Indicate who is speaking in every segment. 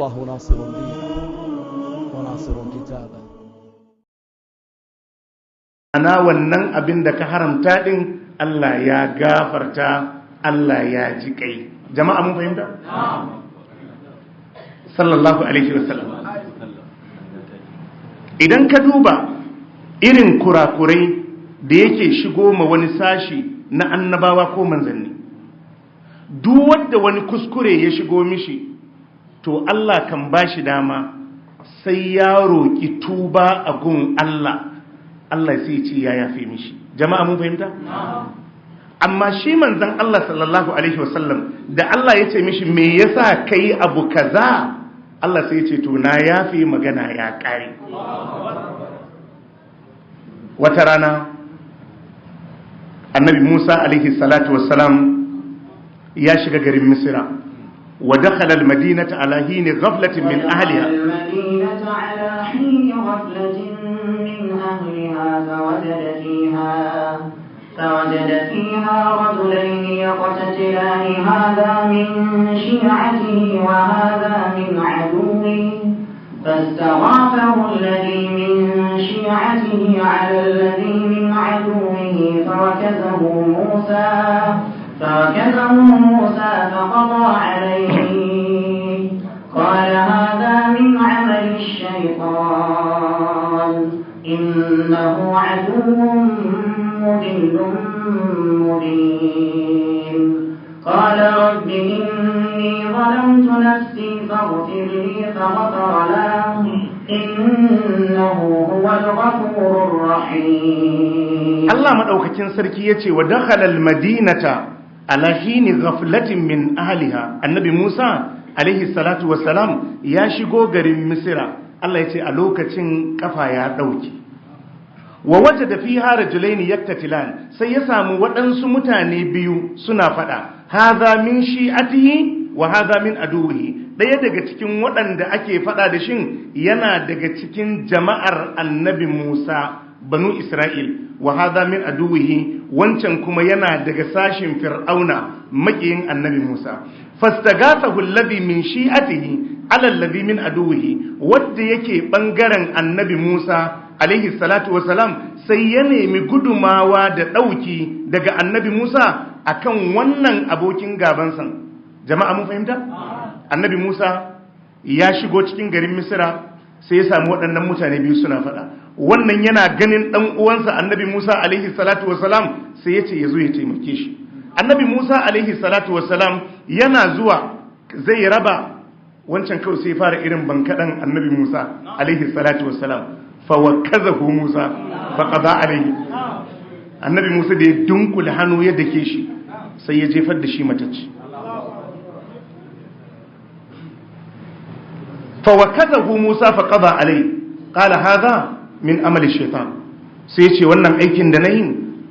Speaker 1: والله ناصر دينه وناصر كتابه.
Speaker 2: Ana wannan abin da ka haramta din, Allah ya gafarta, Allah ya ji kai. Jama'a, mun fahimta? Sallallahu alaihi wasallam. Idan ka duba irin kurakurai da yake shigo ma wani sashi na annabawa ko manzanni, duk wanda wani kuskure ya shigo mishi, to Allah kan bashi dama sai ya roki tuba a gun Allah, Allah sai ce ya yafe mishi. Jama'a, mun fahimta? Amma shi manzon Allah sallallahu alaihi wasallam, da Allah ya ce mishi, "Me yasa kai abu kaza?" Allah sai ya ce, "To, na yafe, magana ya kare." Wata rana Annabi Musa alaihi salatu wassalam ya shiga garin Misira. Wa dakhala al-madinata ala hini ghaflatin min ahliha.
Speaker 3: المدينة على حين غفلة من أهلها فوجد فيها رجلين يقتتلان، هذا من شيعته وهذا من عدوه، فاستغاثه الذي من شيعته على الذي من عدوه فوكزه موسى فقضى عليه. قال هذا من عمل الشيطان، إنه عدو مضل مبين. قال رب إني ظلمت نفسي فاغفر لي، فغفر له، إنه هو الغفور الرحيم.
Speaker 2: Allah madaukakin sarki yace, wa dakhala al-madinata ala hini ghaflatin min ahliha. Annabi Musa alaihi salatu wassalam ya shigo garin Misira. Allah yace a lokacin kafa ya dauke. Wa wajada fiha rajulaini yaktatilan, sai ya samu waɗansu mutane biyu suna fada. Hadha min shi'atihi wa hadha min aduwihi. Ɗaya daga cikin waɗanda ake fada da shin yana daga cikin jama'ar Annabi Musa, Banu Isra'il. Wa hadha min aduwihi, wancan kuma yana daga sashin Fir'auna, makiyin Annabi Musa. Fastagathahu alladhi min shi'atihi ala alladhi min aduwihi. Wanda yake bangaren Annabi Musa alaihi salatu wasalam sai ya nemi gudumawa da ɗauki daga Annabi Musa akan wannan abokin gabansa. Jama'a, mun fahimta? Annabi Musa ya shigo cikin garin Misira, sai ya samu waɗannan mutane biyu suna faɗa. Wannan yana ganin ɗan uwansa Annabi Musa alaihi salatu wasalam, sai ya ce ya zo ya taimake shi. Annabi Musa alaihi salatu wasalam yana zuwa zai raba wancan, kawai sai fara irin bankaɗan Annabi Musa alaihi salatu wasalam. Fawakazahu Musa faqada alaihi. Annabi Musa da ya dunkule hannu ya dake shi, sai ya jefar da shi matacce. Fawakazahu Musa faqada alaihi. Qala hadha min amali shaitan. Sai ya ce, "Wannan aikin da nayin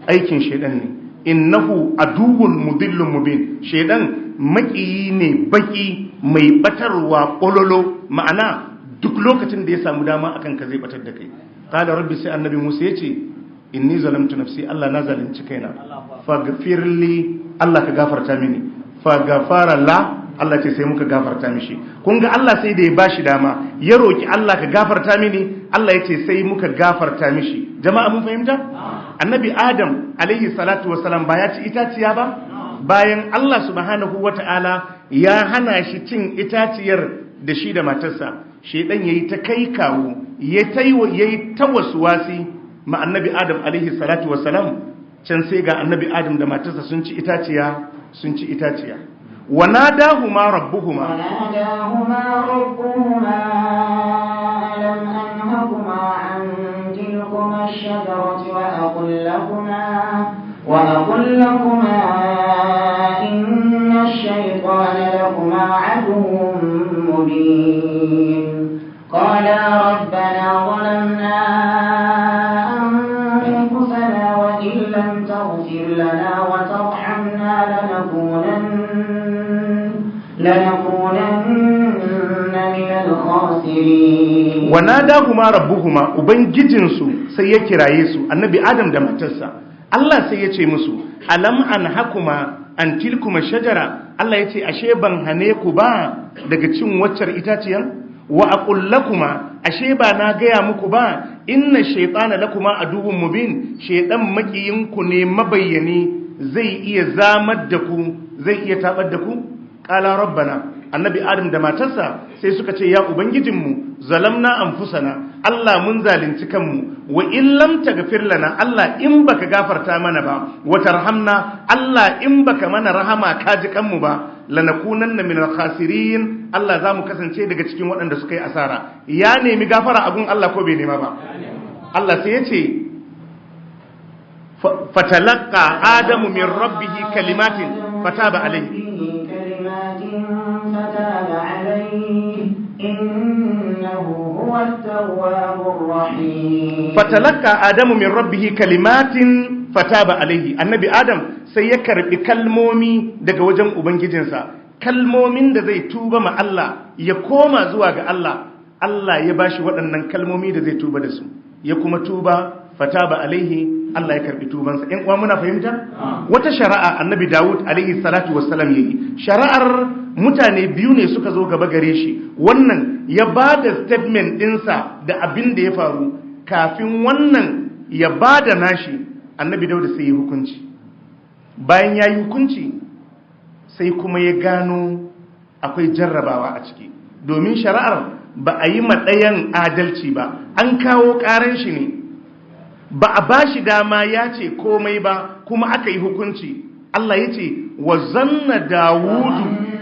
Speaker 2: aikin shaitan ne. Innahu aduwwun mudillun mubin." Shaitan makiyi ne, baki mai batarwa kololo, ma'ana duk lokacin da ya samu dama akan ka zai batar da kai. Qala rabbi, sai Annabi Musa yace, "Inni zalamtu nafsi." Allah, na zalunci kaina. "Faghfirli." Allah, ka gafarta mini. Faghfara la. Allah ce sai muka gafarta mishi. Kun ga Allah sai da ya bashi dama ya roki Allah, "Ka gafarta mini." Allah ya ce sai muka gafarta mishi. Jama'a, mun fahimta? Annabi Adam alaihi salatu wasalam ba ya ci itaciya ba? Bayan Allah subhanahu wata'ala ya hana shi cin itaciyar da shi da matarsa, shedan yayi ta kai kawo, yayi ta wasuwasi ma Annabi Adam alaihi salatu wasalam. Can sai ga Annabi Adam da matarsa sun ci itaciya, sun ci itaciya. Wa nadahuma rabbuhuma.
Speaker 3: وناداهما ربهما ألم أنهكما عن تلكما الشجرة وأقل لكما إن الشيطان لكما عدو مبين؟ قالا ربنا ظلمنا أنفسنا وإن لم تغفر لنا وترحمنا لنكونن من الخاسرين.
Speaker 2: Wa nadahuma rabbuhuma, ubangijinsu sai ya kiraye su, Annabi Adam da matarsa. Allah sai ya ce musu, "Alam anhakuma an tilkuma shajara?" Allah ya ce ashe ban hane ku ba daga cin waccar itaciyan? Wa aqul lakuma, ashe ba na gaya muku ba, inna shaytana lakuma aduwwun mubin, shaydan makiyinku ne mabayyani, zai iya zamar da ku, zai iya tabar da ku. Qala rabbana, annabi Adam da matarsa sai suka ce ya ubangijinmu, zalamna anfusana, Allah mun zalunci kanmu, wa in lam taghfir lana, Allah in baka gafarta mana ba, wa tarhamna, Allah in baka mana rahama ka ji kanmu ba, lanakunanna minal khasirin, Allah zamu kasance daga cikin waɗanda suka yi asara. Ya nemi gafara abun Allah ko bai nema ba? Allah sai ya ce fatalaqa adamu min rabbihi kalimatin fataba alayhi.
Speaker 3: كلمات فتاب عليه إنه هو التواب الرحيم.
Speaker 2: Fatalaka adamu min rabbihi kalimatin fataba alaihi. Annabi Adam sai ya karbi kalmomi daga wajen ubangijinsa, kalmomin da zai tuba ma Allah ya koma zuwa ga Allah. Allah ya bashi waɗannan kalmomi da zai tuba da su, ya kuma tuba, fataba alaihi, Allah ya karbi tubansa. In uwa muna fahimta, wata shari'a annabi Dawud alaihi salatu wassalam yayi shari'ar, mutane biyu ne suka zo gaba gare shi. Wannan ya ba da statement ɗinsa da abin da ya faru. Kafin wannan ya ba da nashi, annabi Dauda sai ya hukunci. Bayan ya yi hukunci, sai kuma ya gano akwai jarrabawa a ciki, domin shari'ar ba a yi ɗayan adalci ba. An kawo ƙaran shi ne, ba a ba shi dama ya ce komai ba, kuma aka yi hukunci. Allah ya ce wa zanna Dawudu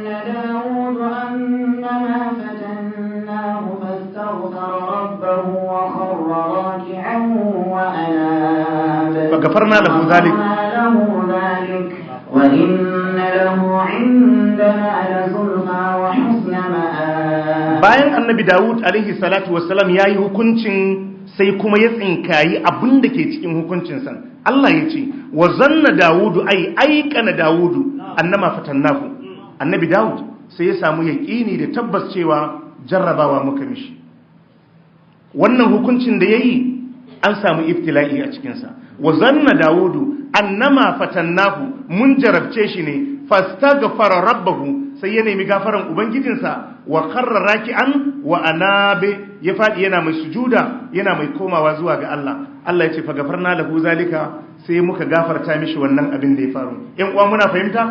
Speaker 3: وظن داود أنما فتناه فاستغفر ربه وخر راكعا وأناب.
Speaker 2: فغفرنا له ذلك.
Speaker 3: فغفرنا له ذلك وإن له عندنا لزلفى وحسن مآب.
Speaker 2: Bayan annabi Dawud alaihi salatu wassalam ya yi hukuncin, sai kuma ya tsinkayi abin da ke cikin hukuncinsa. Allah ya ce wa zanna Dawudu, ai aikana Dawudu annama fatannahu. Annabi Dawud sai ya samu yaƙini da tabbas cewa jarrabawa muka mishi. Wannan hukuncin da ya yi, an samu iftila'i a cikinsa. Wa zanna Dawudu annama fatannahu, mun jarabce shi ne. Fastaghfara rabbahu, sai ya nemi gafaran ubangijinsa. Wa kharra raki'an wa anabe, ya fadi yana mai sujuda, yana mai komawa zuwa ga Allah. Allah ya ce fa gafarna lahu zalika, sai muka gafarta mishi wannan abin da ya faru. Ƴan uwa muna fahimta?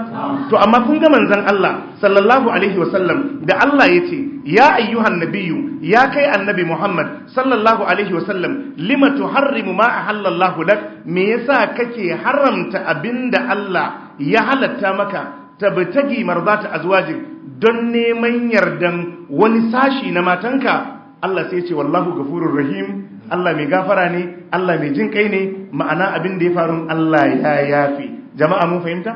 Speaker 2: To amma kun ga manzon Allah sallallahu alaihi wasallam, da Allah ya ce ya ayyuhan nabiyyu, ya kai annabi Muhammad sallallahu alaihi wasallam, lima tuharrimu ma ahallallahu lak, me yasa kake haramta abinda Allah ya halatta maka? Tabtagi mardata azwajik, don neman yardan wani sashi na matanka. Allah sai ya ce wallahu gafurur rahim, Allah mai gafara ne, Allah mai jin kai ne. Ma'ana abin da ya faru Allah ya yafi. Jama'a mun fahimta?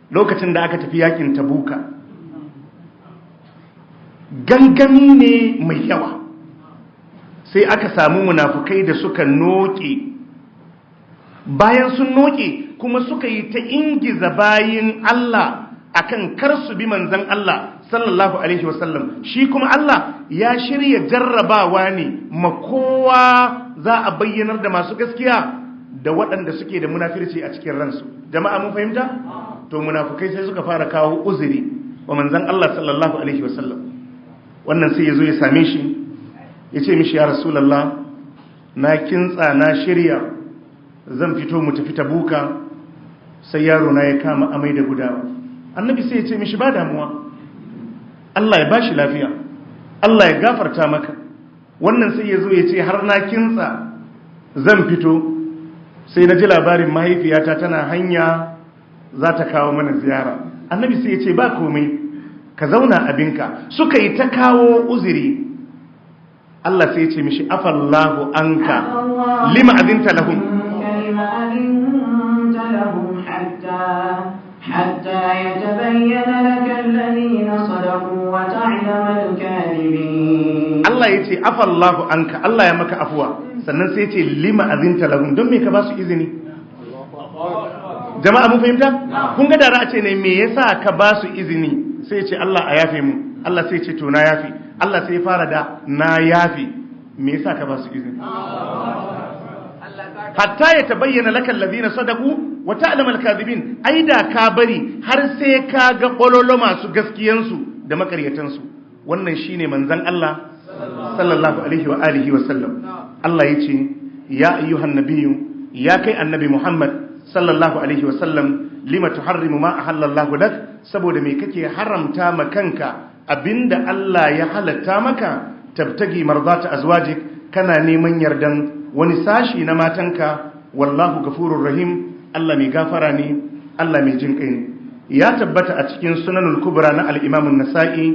Speaker 2: Lokacin da aka tafi yakin Tabuka, gangami ne mai yawa, sai aka samu munafukai da suka noke. Bayan sun noke kuma, suka yi ta ingiza bayin Allah akan kar su bi manzon Allah sallallahu alaihi wasallam. Shi kuma Allah ya shirya jarrabawa ne ma kowa, za a bayyanar da masu gaskiya da waɗanda suke da munafirci a cikin ransu. Jama'a mun fahimta? To munafukai sai suka fara kawo uzuri wa manzon Allah sallallahu alaihi wasallam. Wannan sai ya zo ya same shi, ya ce mishi, ya Rasulallah, na kintsa, na shirya, zan fito mu tafi Tabuka, sai yaro na ya kama amai da gudawa. Annabi sai ya ce mishi, ba damuwa, Allah ya bashi lafiya, Allah ya gafarta maka. Wannan sai ya zo ya ce, har na kintsa zan fito, sai na ji labarin mahaifiyata tana hanya za ta kawo mana ziyara. Annabi sai ya ce, ba komai, ka zauna abinka. Suka yi ta kawo uzuri. Allah sai ya ce mishi, afallahu anka lima azinta lahum.
Speaker 3: لم أذنت لهم حتى يتبين لك الذين صدقوا وتعلم الكاذبين.
Speaker 2: Allah ya ce afallahu anka, Allah ya maka afuwa. Sannan sai ya ce lima azinta lahum, don me ka ba su izini? Jama'a mun fahimta? Kun ga da a ce ne me yasa ka ba su izini, sai ya ce Allah a yafe mu. Allah sai ya ce to na yafe. Allah sai ya fara da na yafe, me yasa ka ba su izini? Hatta ya tabayyana laka allazina sadaqu wa ta'lamu al-kadhibin. Ai da ka bari har sai ka ga bololo masu gaskiyansu da makaryatansu. Wannan shine manzon Allah sallallahu alaihi wa alihi wa sallam. Allah yace ya ayyuhan nabiyyu, ya kai annabi Muhammad sallallahu alaihi wa sallam, lima tuharrimu ma ahallallahu lak, saboda me kake haramta ma kanka abinda Allah ya halatta maka? Tabtagi mardata azwajik, kana neman yardan wani sashi na matanka. Wallahu gafurur rahim, Allah mai gafara ne, Allah mai jin kai ne. Ya tabbata a cikin Sunanul Kubra na al-Imam an-Nasa'i,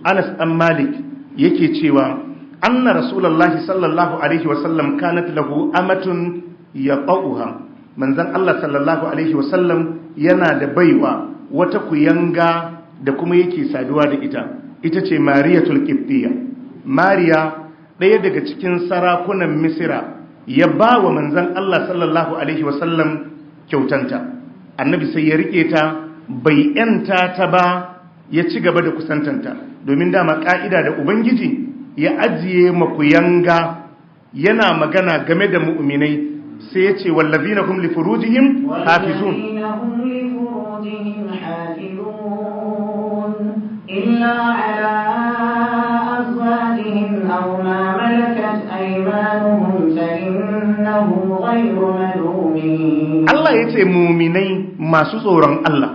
Speaker 2: Anas dan Malik yake cewa anna Rasulullahi sallallahu alaihi wasallam kanat lahu amatun yaqauha. Manzon Allah sallallahu alaihi wasallam yana da baiwa, wata kuyanga da kuma yake saduwa da ita, ita ce Mariyatul Qibtiyya. Mariya, ɗaya daga cikin sarakunan Misira, ya ba wa manzon Allah sallallahu alaihi wasallam kyautanta. Annabi sai ya rike ta, bai yanta ta ba, ya ci gaba da kusantanta, domin dama ka'ida da Ubangiji ya ajiye makuyanga yana magana game da mu'minai, sai ya ce wallazina hum li furujihim hafizun.
Speaker 3: والذين هم لفروجهم حافظون إلا على أزواجهم أو ما ملكت أيمانهم فإنهم غير ملومين.
Speaker 2: Allah ya ce muminai masu tsoron Allah,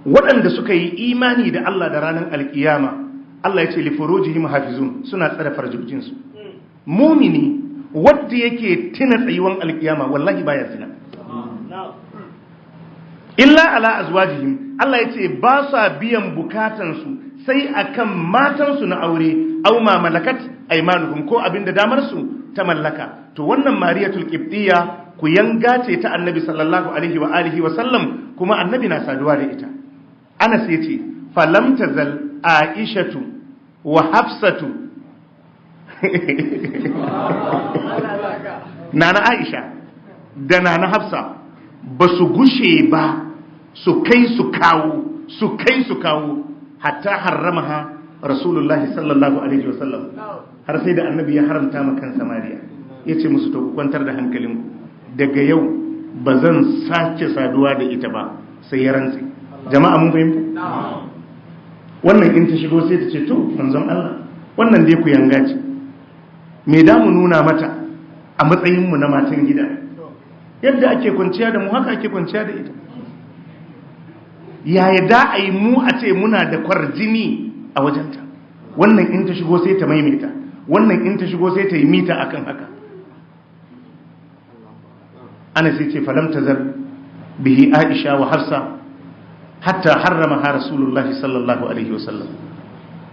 Speaker 2: waɗanda suka yi imani da Allah da ranar alkiyama, Allah ya ce li furujihim hafizun, suna tsare farjojinsu. Mumini wadda yake tuna tsayuwan alkiyama wallahi baya zina. Illa ala azwajihim, Allah ya ce ba sa biyan bukatansu sai akan matansu na aure, aw ma malakat aymanuhum, ko abinda damar su ta mallaka. To wannan Mariyatul Qibtiyya ku yanga ce ta Annabi sallallahu alaihi wa alihi wa sallam, kuma Annabi na saduwa da ita. Anas yace falam tazal Aishatu wa Hafsatu, Nana Aisha da Nana Hafsa ba su gushe ba su kai su kawo, su kai su kawo, hatta harramaha Rasulullahi sallallahu alaihi wasallam, har sai da Annabi ya haramta ma kansa Mariya. Yace musu to ku kwantar da hankalinku, daga yau ba zan sake saduwa da ita ba. Sai ya rantse. Jama'a mun fahimta? Wannan in ta shigo sai ta ce to manzon Allah, wannan dai ku yanga ce, me da mu nuna mata a matsayin mu na matan gida? Yadda ake kwanciya da mu haka ake kwanciya da ita. Yaya da a yi mu a ce muna da kwarjini a wajenta? Wannan in ta shigo sai ta maimaita, wannan in ta shigo sai ta yi mita akan haka. Ana sai ce falam tazar bihi Aisha wa Hafsa hatta harramaha Rasulullahi sallallahu alaihi wasallam.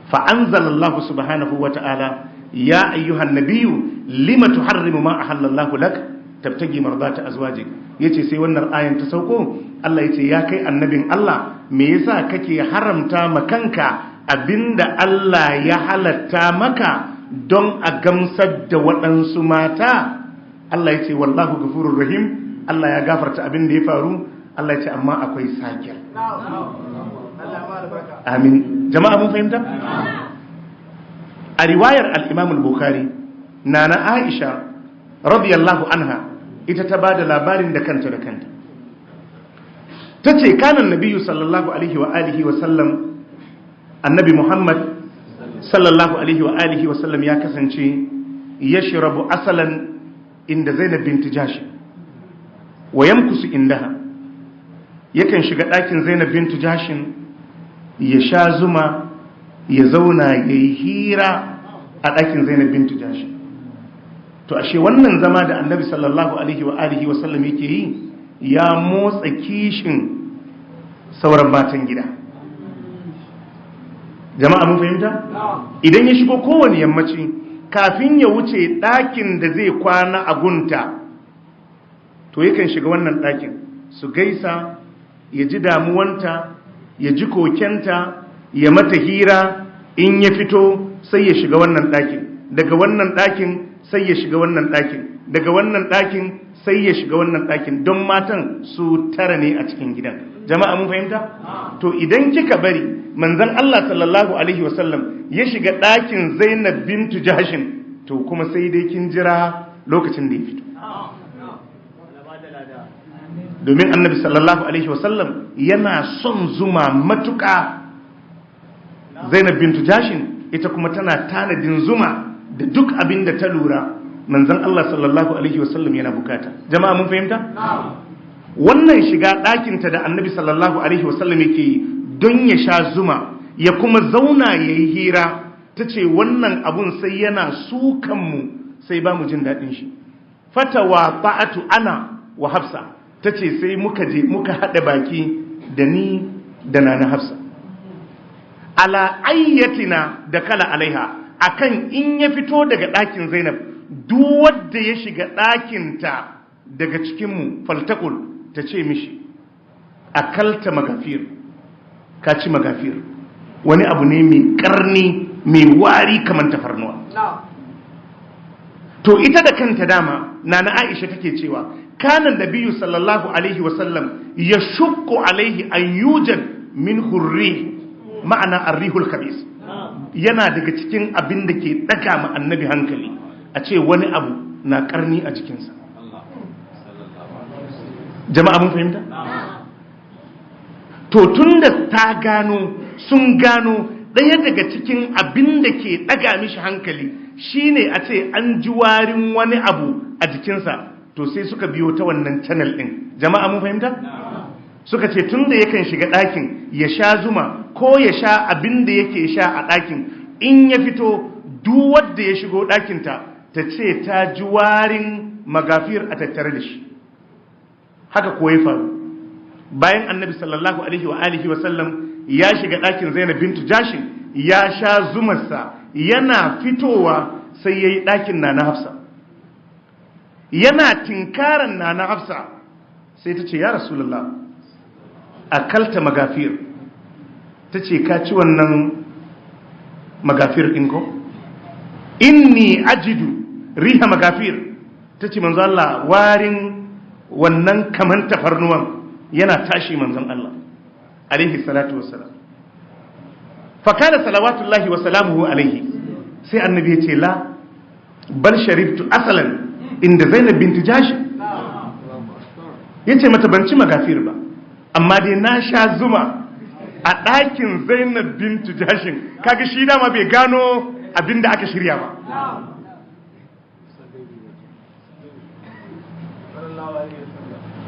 Speaker 2: Fa anzalallahu subhanahu wa ta'ala ya ayyuhan nabiyyu lima tuharrimu ma ahallallahu lak tabtagi mardata azwajik. Yace sai wannan ayan ta sauko, Allah yace ya kai annabin Allah, me yasa kake haramta ma kanka abinda Allah ya halatta maka don a gamsar da waɗansu mata? Allah yace wallahu ghafurur rahim, Allah ya gafarta abin da ya faru. Allah yace amma akwai sakir. Amin. Jama'a mun fahimta? A riwayar al-Imam al-Bukhari, Nana Aisha radiyallahu anha ita ta bada labarin da kanta da kanta. Tace kanan nabiyyu sallallahu alaihi wa alihi wa sallam, Annabi Muhammad sallallahu alaihi wa alihi wa sallam ya kasance yashrabu asalan inda Zainab binti Jahsh wa yamkusu indaha. Yakan shiga ɗakin Zainab binti Jahsh ya sha zuma, ya zauna yayi hira a ɗakin Zainab binti Jahsh. To ashe wannan zama da Annabi sallallahu alaihi wa alihi wa sallam yake yi ya motsa kishin sauran matan gida. Jama'a mun fahimta? Idan ya shigo kowane yammaci, kafin ya wuce ɗakin da zai kwana a gunta, to yakan shiga wannan ɗakin su gaisa, ya ji damuwanta, ya ji kokenta, ya mata hira. In ya fito sai ya shiga wannan ɗakin, daga wannan ɗakin sai ya shiga wannan ɗakin, daga wannan ɗakin sai ya shiga wannan ɗakin, don matan su tara ne a cikin gidan. Jama'a mun fahimta? To idan kika bari manzon Allah sallallahu alaihi wasallam ya shiga ɗakin Zainab bintu Jahshin, to kuma sai dai kin jira lokacin da ya fito. Domin annabi sallallahu alaihi wasallam yana son zuma matuƙa. Zainab bintu Jashin ita kuma tana tanadin zuma da duk abin da ta lura manzon Allah sallallahu alaihi wasallam yana bukata. Jama'a mun fahimta? Wannan shiga ɗakinta da annabi sallallahu alaihi wasallam yake yi don ya sha zuma ya kuma zauna ya yi hira, ta ce wannan abun sai yana sukanmu sai ba mu jin daɗin shi. Fatawa ba'atu ana wa Hafsa, ta ce sai muka je muka haɗa baki da ni da nana Hafsa. Ala ayyatina da kala alaiha, akan in ya fito daga ɗakin Zainab, duk wanda ya shiga ɗakinta daga cikinmu faltakul, ta ce mishi akalta magafir, ka ci magafir, wani abu ne mai karni mai wari kamar tafarnuwa. To ita da kanta dama nana Aisha take cewa kana nabiyyu sallallahu alaihi wasallam yashukku alaihi an yujad min hurri, ma'ana arrihul khabis. Yana daga cikin abin da ke daga ma annabi hankali a ce wani abu na karni a jikinsa. Jama'a mun fahimta? To tunda ta gano, sun gano ɗaya daga cikin abin da ke ɗaga mishi hankali shine a ce an ji warin wani abu a jikinsa, to sai suka biyo ta wannan channel ɗin. Jama'a mun fahimta? Suka ce tunda yakan shiga ɗakin ya sha zuma ko ya sha abin da yake sha a ɗakin, in ya fito duk wanda ya shigo ɗakinta ta ce ta ji warin magafir a tattare da shi. Haka ko ya faru. Bayan annabi sallallahu alaihi wa alihi wa sallam ya shiga ɗakin Zainab bintu Jashin ya sha zumarsa, yana fitowa sai yayi ɗakin Nana Hafsa. Yana tinkaran Nana Hafsa sai ta ce ya Rasulullah, akalta magafir. Ta ce ka ci wannan magafir ɗin ko? Inni ajidu riha magafir. Ta ce manzo Allah, warin wannan kaman tafarnuwan yana tashi manzon Allah alaihi salatu wassalam. Fa kana salawatullahi wa salamuhu alaihi, sai annabi ya ce la bal sharibtu asalan inda Zainab binti Jashi. Yace mata ban ci magafir ba, amma dai na sha zuma a ɗakin Zainab bintu Jashin. Kaga shi dama bai gano abinda aka shirya ba.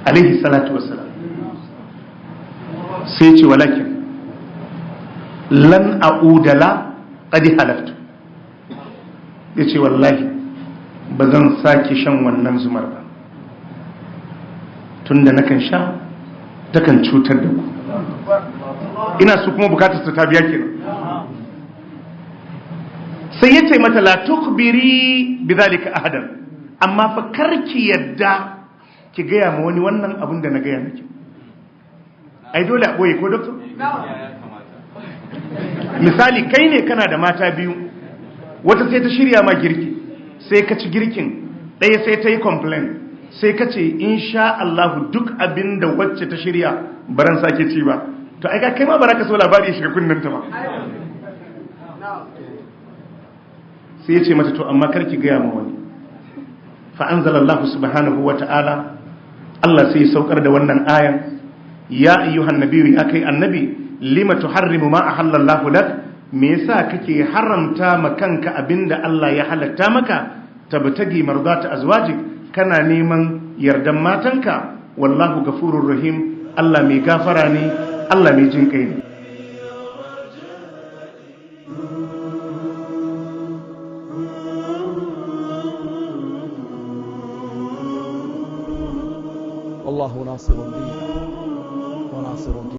Speaker 2: Alaihi salatu wassalam. Sai ce walakin lan a'udala qad halaftu. Yace wallahi ba zan sake shan wannan zumar ba, tunda nakan sha takan cutar da ku. Ina su kuma bukatar su ta biya kenan. Sai yace mata la tukbiri bidhalika ahadan, amma fa karki yadda ki gaya ma wani wannan abin da na gaya miki. Ai dole a boye ko doctor? Misali kai ne kana da mata biyu, wata sai ta shirya ma girki, sai ka ci girkin, ɗaya sai ta yi complain, sai ka ce insha Allah duk abin da wacce ta shirya baran sake ci ba. To ai kai ma baraka so labari ya shiga kunnanta ba. Sai ya ce mata to amma karki gaya ma wani. Fa anzalallahu subhanahu wa ta'ala, Allah sai ya saukar da wannan ayan, ya ayyuhan nabiyyu, ya kai annabi, lima tuharrimu ma ahallallahu lak, me yasa kake haramta ma kanka abinda Allah ya halatta maka? Tabtagi mardata azwajik, kana neman yardan matanka. Wallahu gafurur rahim, Allah mai gafara ne, Allah mai jin kai ne.
Speaker 1: والله ناصر دينه وناصر دينه.